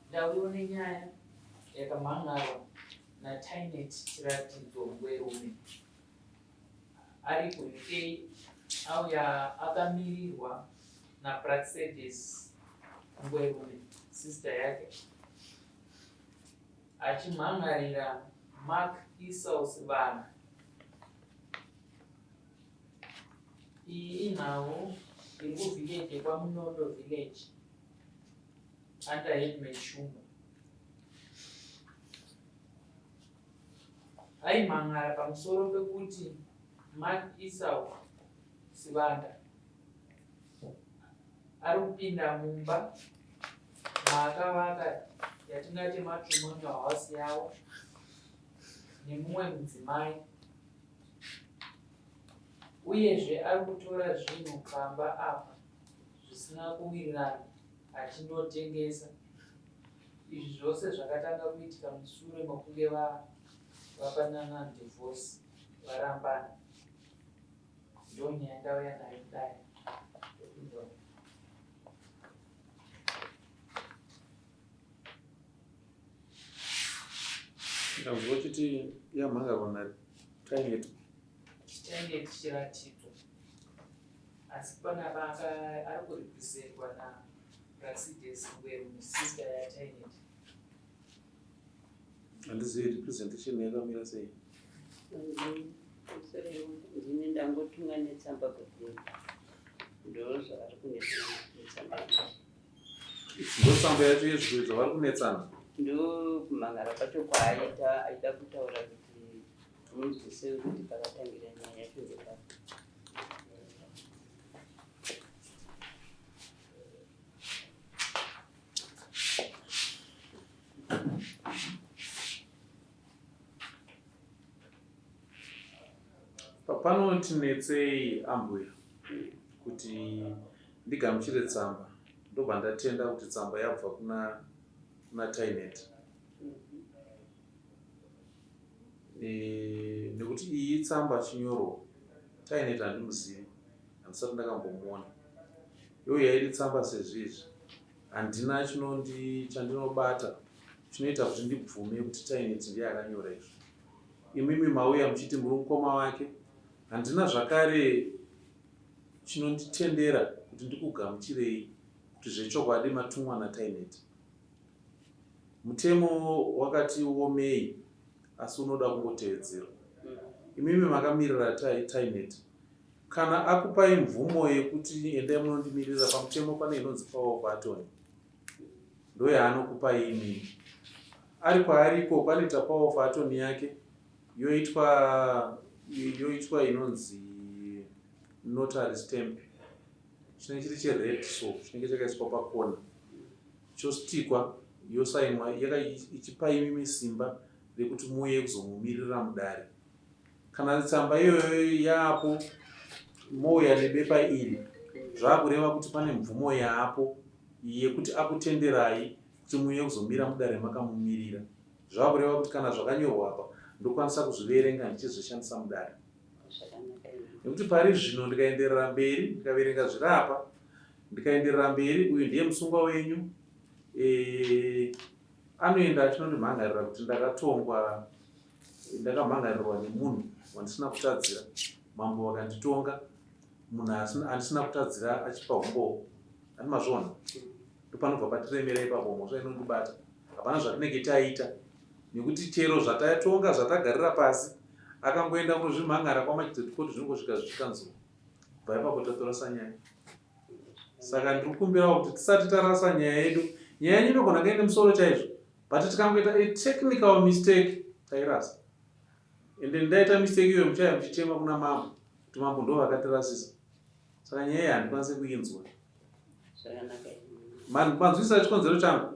Ndauyo nenyaya yakamhan'arwa naTynet Chiratidzo Ngwerume ari kuUK auya akamirirwa naPraxedes Ngwerume, sister yake, achimhan'arira Mark Esau Sibanda. Iyi inhau iri kuvillage yekwaMunondo village under headman Shumba. Aimhan'ara pamusoro pekuti Mark Esau Sibanda ari kupinda mumba maakavaka yatingati matrimonial house yavo nemumwe mudzimai uyezve ari kutora zvinhu pamba apa zvisina kuwirirana achindotengesa. Izvi zvose zvakatanga kuitika musure mokunge vapanana divorce varambana. Ndonyaya ndauya nayo kudai. Ndopindura. Ndazwa uchiti yamhangarwa naTainet. Chitainet chiratidzo. Asi panapa ari kurepresentwa naPraxides Ngweru sister yaTainet. Handizivi representation yakamira sei. Ndini ndangotumwa netsamba kubvira ndozvavari kunetsana netsamba iyi. Ndotsamba yacho yezvido zvavari kunetsana. Ndokumhangara kwacho kwaaita aida kutaura kuti munzwise kuti pakatangira nyaya yacho ndepapi. Panotinetsei ambuya kuti ndigamuchire tsamba ndobva ndatenda kuti tsamba yabva kuna kuna Tynet e, nekuti iyi tsamba chinyorwa Tynet handimuzivi handisati ndakambomuona youya iri tsamba sezvizvi handina chinondi chandinobata chinoita kuti ndibvume kuti Tynet ndiye akanyora izvo imimi mauya muchiti muri mukoma wake handina zvakare chinonditendera kuti ndikugamuchirei kuti zvechokwadi matumwa naTynet. Mutemo wakati womei asi unoda kungotevedzerwa. Imimi makamirira Tynet. Kana akupai mvumo yekuti endai munondimirira pamutemo pane inonzi power of attorney. Ndoyaanokupai imimi. Ari kwaari ikoko anoita power of attorney yake yoitwa yoitwa inonzi notary stamp chinenge chiri chered so chinenge chakaiswa pakona chostikwa yosainwa ichipa imimi simba rekuti muuye kuzomumirira mudare kana tsamba iyoyo yaapo mouya nebepa iri zvakureva kuti pane mvumo yaapo yekuti akutenderai kuti muuye kuzomira mudare makamumirira Zvakureva kuti kana zvakanyorwa apa ndokwanisa kuzviverenga ndichizvishandisa mudare. Nekuti pari zvino ndikaenderera mberi ndikaverenga zviri apa ndikaenderera mberi uyu ndiye musungwa wenyu e, anoenda achinondimhangarira kuti ndakatongwa ndakamhangarirwa nemunhu wandisina kutadzira mambo vakanditonga munhu andisina kutadzira achipa umbowo andi mazviona ndopanobva patiremera ipapo mhosva inondibata hapana zvatinenge taita nekuti chero zvatatonga zvatagarira pasi akangoenda kunozvimhan'ara kwamachidzoti zvinongosvika zvichikanzurwa kubva ipapo tatorasa nyaya saka ndiri kukumbirawo kuti tisati tarasa nyaya yedu nyaya yenyu inogona kunge ine musoro chaizvo but tikangoita a technical mistake tairasa ende ndaita mistake iyoyo muchaya muchichema kuna mambo kuti mambo ndo vakatirasisa saka nyaya iyi handikwanise kuinzwa manzwisisa chikonzero changu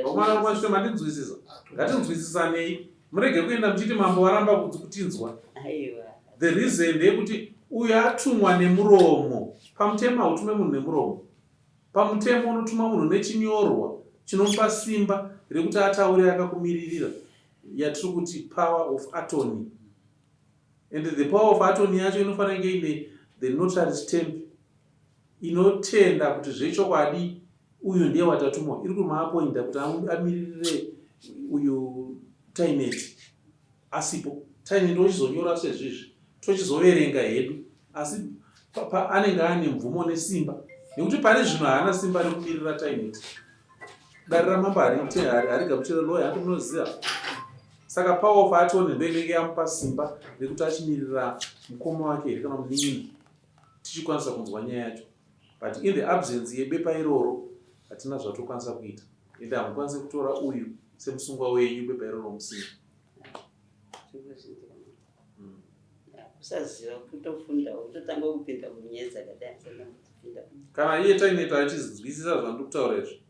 vakomana vakwasvike mandinzwisisa ngatinzwisisanei murege kuenda muchiti mambo varamba kutinzwa the reason ndeyekuti uyo atumwa nemuromo pamutemo hautume munhu nemuromo pamutemo unotuma munhu nechinyorwa chinomupa simba rekuti ataure akakumiririra yatiri kuti power of attorney and the power of attorney yacho inofanira inge ine the notary stamp inotenda kuti zvechokwadi Uyu ndiye watatumwa, iri kumaapoinda kuti amiririre uyu Tainet asipo. Tainet ochizonyora sezvizvi, tochizoverenga hedu, asi anenge ane mvumo nesimba nekuti pane zvino haana simba rekumirira Tainet. Dare ramambo harigamuchire loya, handi munoziva. Saka power of attorney ndo inenge yamupa simba rekuti achimirira mukoma wake here kana munin'ina, tichikwanisa kunzwa nyaya yacho. But in the absence yebepa iroro hatina zvatokwanisa kuita, ende hamukwanisi kutora uyu semusungwa wenyu bepa iroro musina. Kusaziva kutofunda kutotanga kupinda munyaya dzakadai asandambopinda. Kana iye taineta achinzwisisa zvandiri kutaura izvi,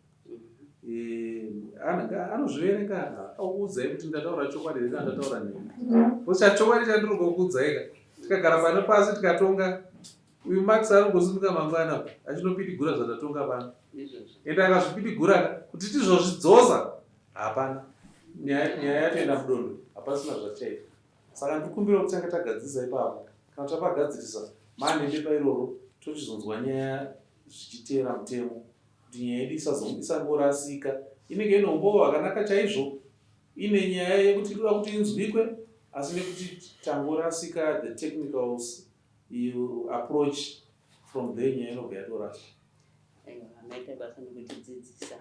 anozviverenga okuudzai kuti ndataura chokwadi here kana ndataura nhema. Kusa chokwadi chandiri kukuudzai ka, tikagara pano pasi tikatonga, uyu Max anongosimuka mangwana achinopidigura zvatatonga pano, ende akazvipidigura ka, kuti tizozvidzosa hapana, nyaya yatoenda mudondo, hapasina zvatichaita. Saka ndikumbira kuti tange tagadzirisa ipapo. Kana tapagadzirisa maane bepa iroro, tochizonzwa nyaya zvichiteera mutemo, kuti nyaya yedu isangorasika. Inenge ine umbowo hwakanaka chaizvo, ine nyaya yekuti inoda kuti inzwikwe, asi nekuti tangorasika the technical approach, from there nyaya inobva yatoraswa. Aiwa, maita basa nekutidzidzisa.